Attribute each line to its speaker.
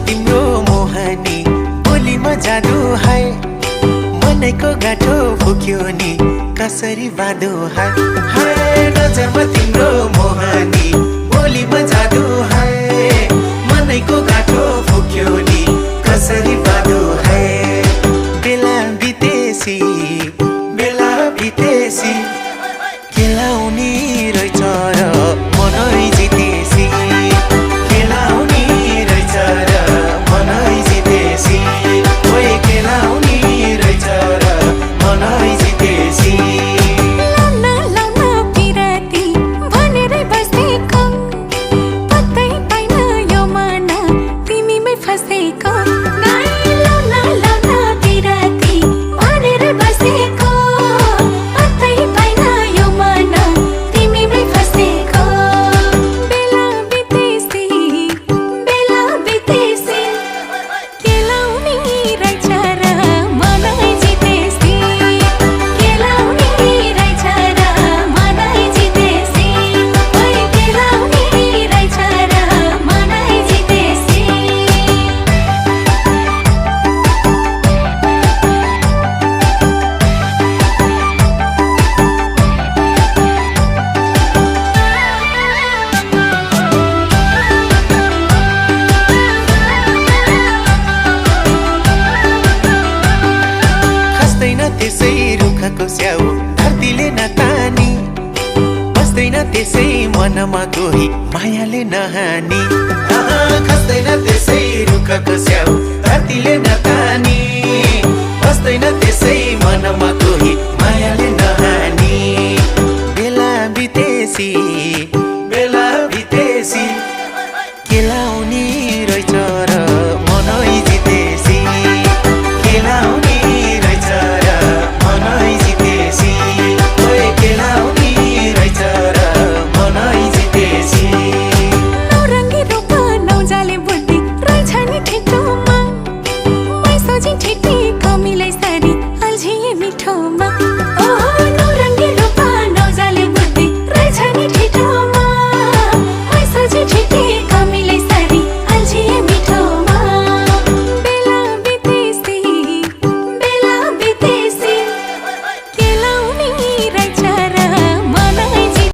Speaker 1: तिम्रो मोहनी बोलीमा जादु है मनैको गाठो फुक्यो नि कसरी बाँधो है नजरमा तिम्रो मोहनी बोलीमा जादु है मनैको गाठो फुक्यो नि कसरी बाँधो है बेला बितेसी खेलाउने रहेछ र मनै जितेसी खेलाउने रहेछ र मनै जितेसी ओए खेलाउने रहेछ र मनै जितेसी त्यसै रुखको स्याउ धरतीले नतानी बस्दैन त्यसै मनमा कोही मायाले नहानी खस्दैन त्यसै रुखको स्याउ धरतीले नतानी बस्दैन त्यसै मनमा कोही मायाले नहानी बेला बितेसी